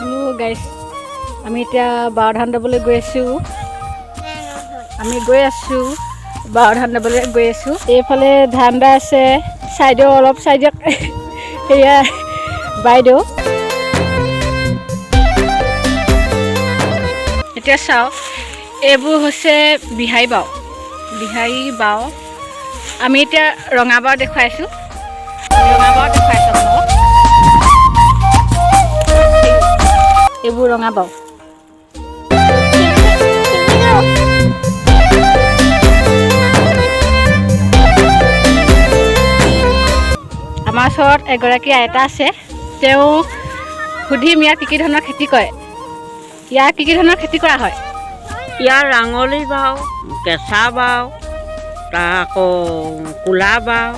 Hello' গাইছ, আমি এতিয়া বাও ধান দাবলৈ গৈ আছোঁ। আমি গৈ আছোঁ, বাও ধান দাবলৈ গৈ আছোঁ। এইফালে ধান দা আছে। চাইদেউ, অলপ চাই দিয়ক। সেয়া বাইদেউ। এতিয়া চাওক, এইবোৰ হৈছে বিহাৰী বাও, বিহাৰী বাও। আমি এতিয়া ৰঙা বাও দেখুৱাইছোঁ, ৰঙা বাও দেখুৱাইছোঁ আপোনালোকক। এইবোৰ ৰঙা বাও। আমাৰ ওচৰত এগৰাকী আইতা আছে। তেওঁ সুধিম ইয়াত কি কি ধৰণৰ খেতি কৰে। ইয়াত কি কি ধৰণৰ খেতি কৰা হয়? ইয়াৰ ৰাঙলী বাও, কেঁচা বাও, তাৰ আকৌ ক'লা বাও।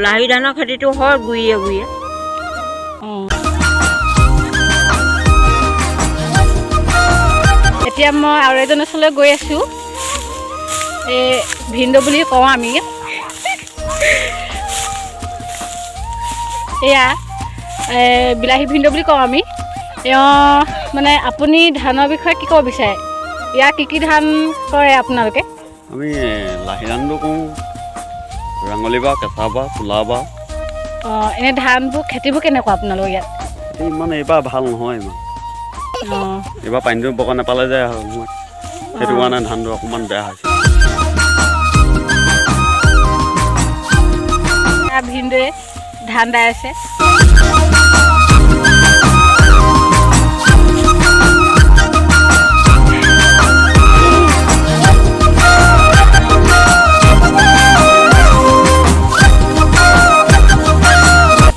লাহি ধানৰ খেতিটো হয় গুৰিয়ে গুৰিয়ে। অঁ, এতিয়া মই আৰু এজনৰ ওচৰলৈ গৈ আছোঁ। এই ভিনদেউ বুলি কওঁ আমি। এয়া বিলাহী ভিনদেউ বুলি কওঁ আমি। এওঁ মানে আপুনি ধানৰ বিষয়ে কি ক'ব বিচাৰে? ইয়াত কি কি ধান কৰে আপোনালোকে? আমি লাহি ধানটো কৰোঁ, ৰাঙলী বাও, কেঁচা বাও, ক'লা বাও। অঁ, এনেই ধানবোৰ খেতিবোৰ কেনেকুৱা আপোনালোকৰ ইয়াত? এই ইমান এইবাৰ ভাল নহয় ইমান। এইবাৰ পানীটো বৰকৈ নাপালে যে মই সেইটো কাৰণে ধানটো অকণমান বেয়া হৈছে। এয়া ভিনদেউৱে ধান দাই আছে।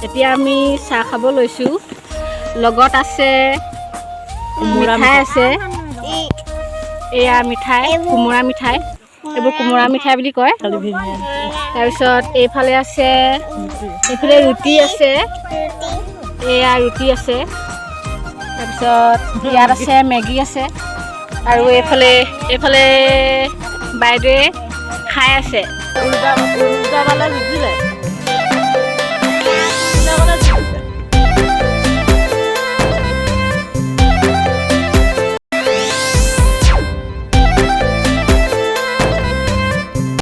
এতিয়া আমি চাহ খাব লৈছোঁ। লগত আছে মিঠাই আছে। এয়া মিঠাই, কোমোৰা মিঠাই। এইবোৰ কোমোৰা মিঠাই বুলি কয়। তাৰপিছত এইফালে আছে, এইফালে ৰুটি আছে। এয়া ৰুটি আছে। তাৰপিছত ইয়াত আছে মেগী আছে। আৰু এইফালে বাইদেৱে খাই আছে। উল্টা পালে জিকিলে।